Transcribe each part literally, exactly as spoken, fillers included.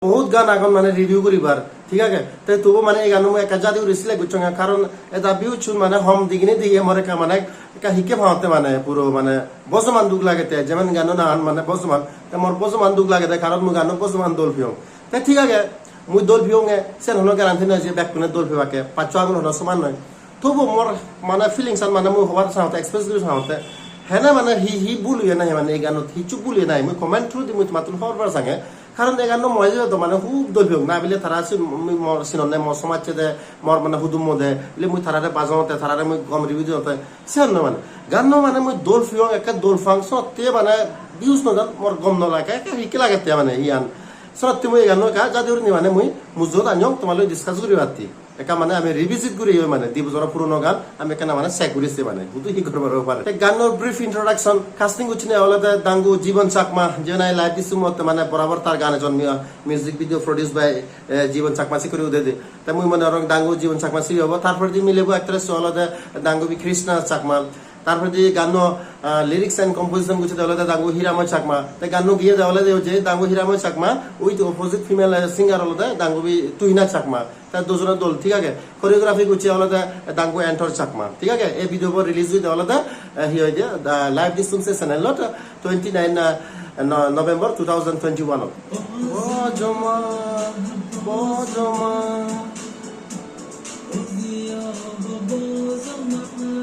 Bohut gan agon mane review guribar, thik age? Te tubo mane ei gano mui ekka jadi guri select gocchong, karon eta views-un mane hom digine dige mor ekka mane ekka hikke paotte mane puro mane bojoman duk lagette, jemon gano nangan mane bojoman, te mor bojoman duk lagette, karon mui gano bojoman dol piyong. Te thik age, mui dol piyonge, sen hono guarantee noi je bekkune dol pebakke, paccho angun hono soman noi. Tobu mor mane feelings an mane mui hobar sangotte, express guri sangotte, hene mane hi hi bul oye nahi, mane ei ganot hissu bul oye nahi, mui comment through di mui tomattun hobor pang sange. Karon ei ganno mui jehetu mane hub dol piyong, na bile tara sin-, mui mor sinonne, mor somajje de, mor mane hudummo de, bile mui tarare bajongotte, tarare mui gom review dingotte, siyan noi mane. Ganno mane mui dol piyong, ekke dol pang, sotte mane views no jan, mor gom no lage, ekke hikke lagette mane iyan. Sotte mui ei ganno ekka jadi gurinei mane mui mujot anyong, tomaloi discuss guribatte. Ekka mane ami revisit guri oi mane, di bojor purono gan ami ekkana mane check guri se mane, hudu hi gorbar oi pare. Te ganor brief introduction, casting gocchine olode Dangu Jibon Chakma, je nahi live distum-otte mane borabor tar gan ejon, mu-, music video produced by, eh, Jibon Chakma, sikkuri udede. Te mui mone gorong Dangu Jibon Chakma sibe obo. Tar poredi milebo actress olode Dangubi Krishna Chakma. Tar poredi ganno, ah, lyrics and composition gocchede olode Dangu Hiramoy Chakma. Te ganno giyede olode je Dangu Hiramoy Chakma, with opposite female, eh, singer olode Dangubi Tuhina Chakma. Te dujone dol, thik age? Choreography gocche olode Dangu Anthor Chakma, thik age? Ei video bo release oyede olode, eh, hi hoide, the live distum se channel ot twenty nine, eh, no-, November two thousand twenty one ot. Bojoma, bojoma.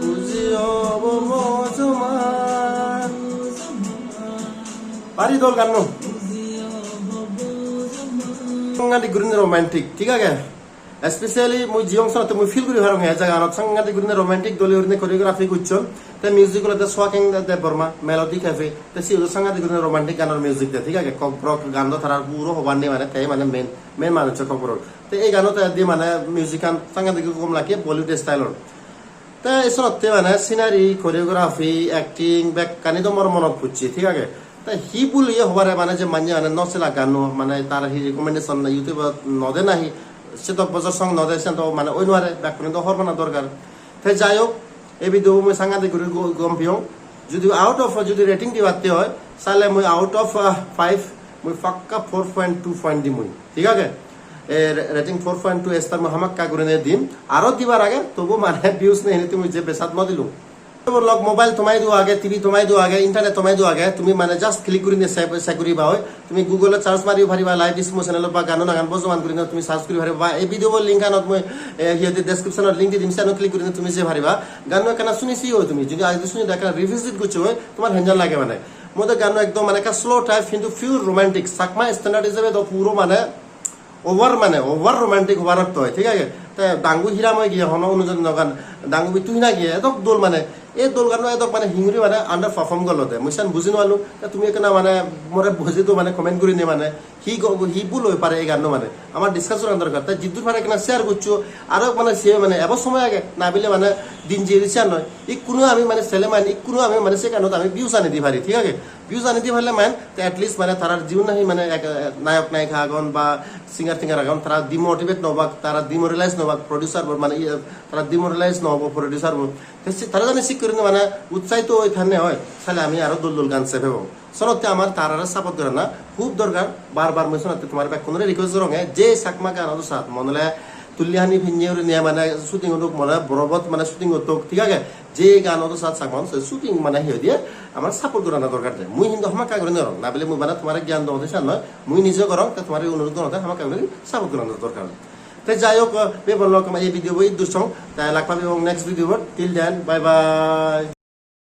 Buji obo bojoma. Bari dol ganno. Sangadik gurinei romantic, thik age? Especially mui jiyong sonotte mui feel guri parong, ei jaganot sangadik gurinei romantic, dole gurinei choreography gocchon. Te music olode Swakeng Debbarma, Melody Cafe. Te siyodo sangadik gurinei romantic ganor music de, thik age? Kokborok gan do tarar puro hobar nei mane, te mane main, main manuj Kokborok. Te ei ganot te di mane music an sangadik gom lage Bollywood style or. Te ei sonotte mane scenery, choreography, acting bekkani do mor monot pocche, thik age? Te hi bul oye hobare mane je manye mane no sela ganno, mane tar hi recommendation na YouTube ot no de nahi, se dok bojor song no de, sen do mane oi no pare, bekkune do hobor pana dorkar. Te jai hok, ei video bo mui sangadik guri go-, gom piyong. Judi out of, judi rating dibatte oi, sale mui out of, ah, five, mui pakka four point two point dim mui. Thik age? E, ra-, rating four point two star mui hamakkai gurinei dim. Aro dibar age, tobu mane views nei hinei tumi je besat no dilung. Lok mobile tomaidu age, T V tomaidu age, internet tomaidu age, tumi mane just click gurinei save, save guriba oi. Tumi Google-ot search mariyo pariba, live dismo channel ba gano nangan bojoman gurinei tumi search guri pariba. Ba ei video bo link anot mui, e, hi hoide description-ot link di dim, siyano click gurinei tumi jei pariba. Ganno ekkana suni siyo tumi, jodi age suni de ekkana revisit goccho oi, tomar henjan lage mane. Mode ganno ekdom mane ekka slow type, hintu pure romantic. Chakma standard ijebe do puro mane over, mane over romantic hobar ortho oi, thik age? Te Dangu Hiramoy giye hono Anu Chandra no gan, Dangubi Tuhina giye edok dol mane, ei dol ganno edok mane hinguri mane under perform gollo de. Mui siyan buji no parlung. Te tumi ekkana mane more buji do mane comment gurinei mane hi go-, hi bul oi pare ei ganno mane. Amar discussion an dorkar. Te jiddur pare ekkana share goccho, aro mane se mane ebo somoy age, na bile mane din jeye siyan noi. Ikkunu ami mane sele mane ikkunu ami mane se ganot ami views ani di pari, thik age? Views ani di parle mane, te at least mane tarar jigun nahi mane ek, nayok nayika agon ba singer tinger agon, tara demotivate no obak, tara demoralize no obak, producer bo mane iye, tara demoralize no obo producer bo. Te se, tara jani sik gurinei mane utsahito oi thanne oi, sale ami aro dol dol gan sei pebong. Sonotte amar tarare support gorana hub dorkar. Bar bar mui sonotte tomar bekkunore request goronge, je Chakma gan odo sat, mone ole tulli hani pinne gurinei mane shooting odok, mone ole borobot mane shooting ottok, thik age? Je gan odo sat Chakma, se shooting mane hi hoide, amar support gorana dorkar de. Mui hintu hamakkai gurinei gorong, na bile mui bana tomare gyan dongode siyan noi, mui nije gorong, te tomare onurot gorong, te hamakkai gurinei support gorana dorkar. Te jai hok, bebon lok ei video bo iddur song, te lak pebong next video bot. Till then, bye bye.